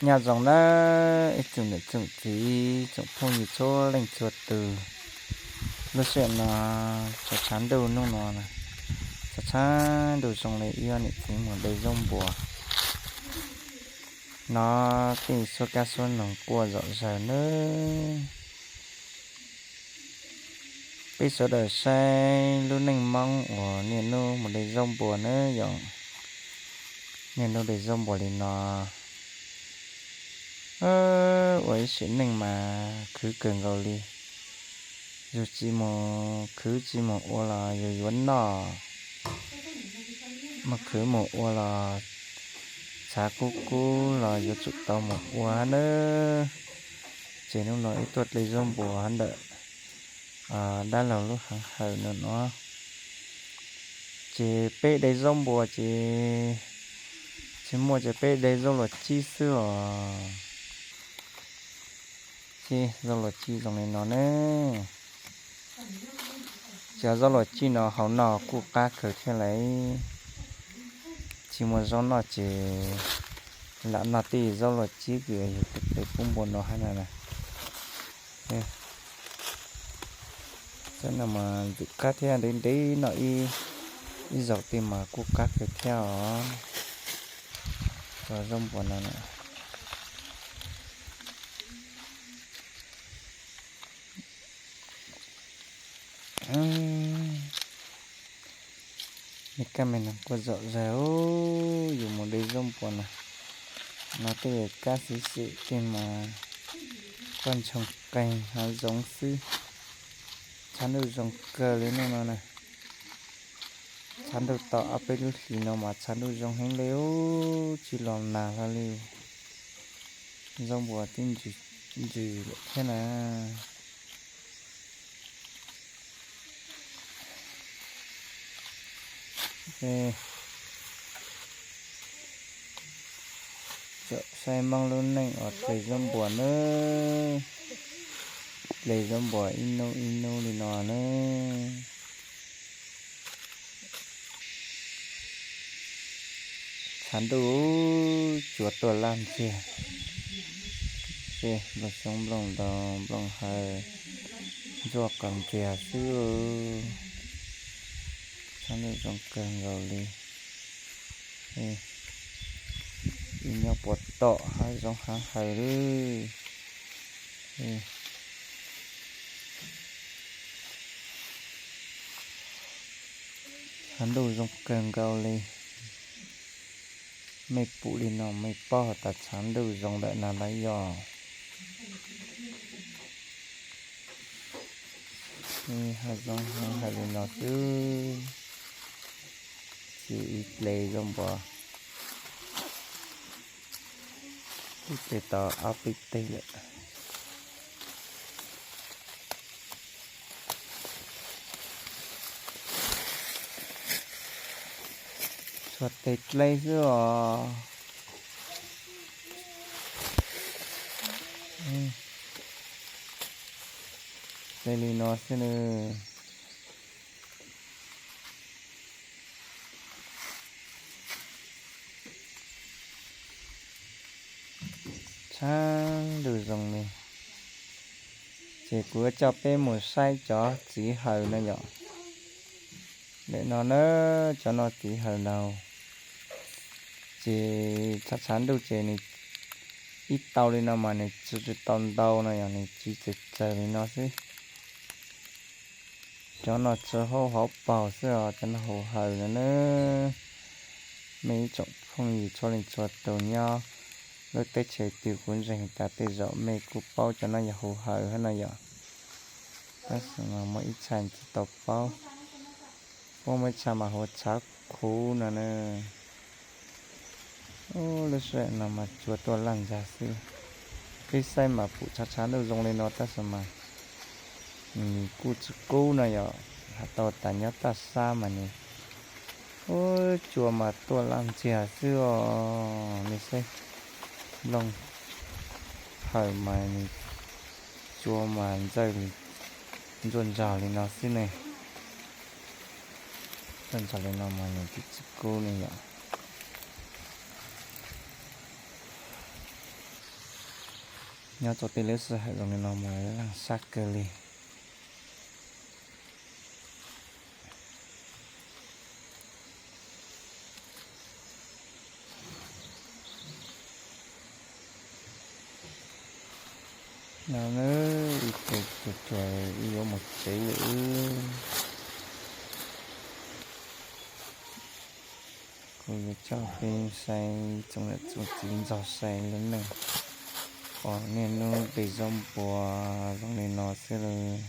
Nyob zoo nawb ib tsoom niam tsoom txiv tsoom phooj ywg txhua leej txhua tus. Lub sij hawm no tshav tshav ntuj hnub no, tshav tshav ntuj zoo li ib ob niam txiv mus de zaub npua no, tej suab kab suab noog quaj zom zaws nawb. Peb sawv daws saib lub neej Hmoob uas niaj hnub mus de zaub npua nawb yom. Niaj hnub de zaub npua li no, ua ib sim neej mas khwv kawg nkaus li. Yus tsis mus khwv tsis mus ua los yus yuav noj, mus khwv mus ua los tshav kub kub los yuav tsum tau mus ua nawb. Ces hnub no wb tuaj de zaub npua ntawm dab laug lub haav hawm no no. Ces peb de zaub npua ces tsis muaj ces peb de zaub luam tsib xwb os. Ces zaub luam tsib zoo li no ne. Cov zaub luam tsib no hau no kuj qab kawg thiab lauj. Tsis muaj zaub noj ces lam noj tej zaub luam tsib uas yus tus peb pub npua no hab na. Zaub no mas ntxim qab thiab, ntev ntev noj ib zaug tej mas kuj qab kawg thiab os. Cov zaub npua no na. Me kab me noog quaj zom zaws, yus mus de zaub npua na. No tej kab xwm xim tej mas quaj ntsoog qeeg hav zoov xwb. Tshav ntuj zoo kawg li hnub no na. Tshav ntuj tau ob peb lub hlis no mas tshav ntuj zoo heev li, tsis los nag hlo li. Zaub npua twb ntsws lawm thiab na. Tsom saib Hmoob lub neej uas ple zaub npua nawb. Ple zaub npua ib hnub ib hnub li no nawb. Tshav ntuj tsuas tuaj laj ntsiag. Seb nplooj xyoob nplooj ntoo nplooj hawv ntsuab qas ntsiag xwb. Tshav ntuj zoo kawg nkaus li. Wb nyob puag tom hav zoov hav hawm li. Tshav ntuj zoo kawg nkaus li. Mej pum li no mej paub has tas tshav ntuj zoo lawm na lawm yog. Hav zoov hav hawm li no xwb. Tsis ib ple zaub npua, ib ple tau ob peb teg lawm. Tshuav tes dlej xwb os. Tes li no xwb nws. Tshav ntuj zoo li. Ces kuv yuav coj peb mus saib cov txiv hawm no yom. Ntawm no na, cov no txiv hawm no. Ces tshav tshav ntuj ces nws ib tau li no mas nws tsis tau ntau no yom, nws tsis txawm txawg li no xwb. Cov no tsis hauv hauv paug xwb os, cov no hauv hawm no na. Mej ib tsoom phooj ywg txhua leej txhua tus nyob lub teb chaws twg kuv ntseeg tas tej zaum mej kuj paub cov no yog hauv hawm hab no yom. Tab sis mas muaj ib txha tsis tau paub, puab muaj ib txha mas hu ua tshav khuv no na. Lub sij hawm no mas cua tuaj laj ntsag xwb. Peb saib mas pum tshav tshav ntuj zoo li no tab sis mas nws kuj tsis kub no yom, has tau tas nyob taj sab mas nws ub cua mas tuaj laj ntsiag xwb os. Nej saib nplooj hawm mas nws cua mas ntxawj li, ntsuaj ntsog li no xwb ne. Ntsuaj ntsog li no mas nws twb tsis kub ne yom. Nyob rau tej lub sij hawm zoo li no mas laj sab kawg li. No na, ib ce cuag cuag wb yuav mus tsev lawm. Kuv yuav coj peb saib tsoom niam tsoom txiv ntxog saib lub neej uas niaj hnub pem zaub npua zoo li no xwb lauj.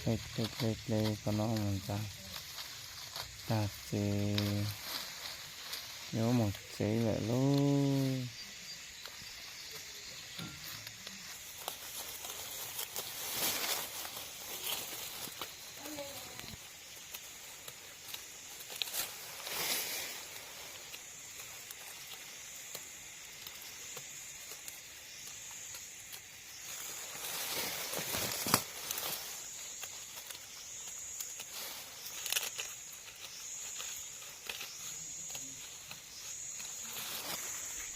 Hle hle hle qhov no mus ntxa tag ces yuav mus tsev lawm lauj.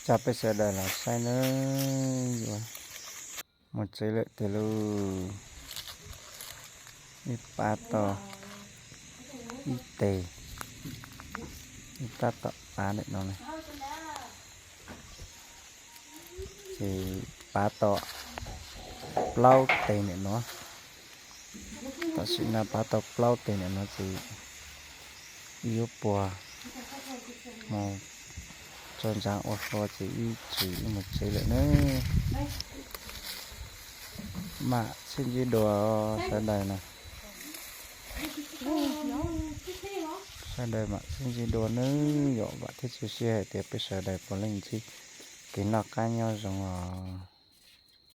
Coj peb sawv daws los saib nawb, yuav mus tsev lawm tiag lauj. Ib pab tau ib tes, ib pab tau pab ntawm no na. Ces pab tau plaub tes ntawm no. Tam sim no pab tau plaub tes ntawm no ces wb yuav puag mus tso ntsa ua hlo ces wb tsis mus tsev lawm nawb. Mam sib ntsib dua sawv daws na. Sawv daws mam sib ntsib dua nawb, yog vam thiab cia siab hais tias peb sawv daws puav leej ntsib kev noj qab nyob zoo os.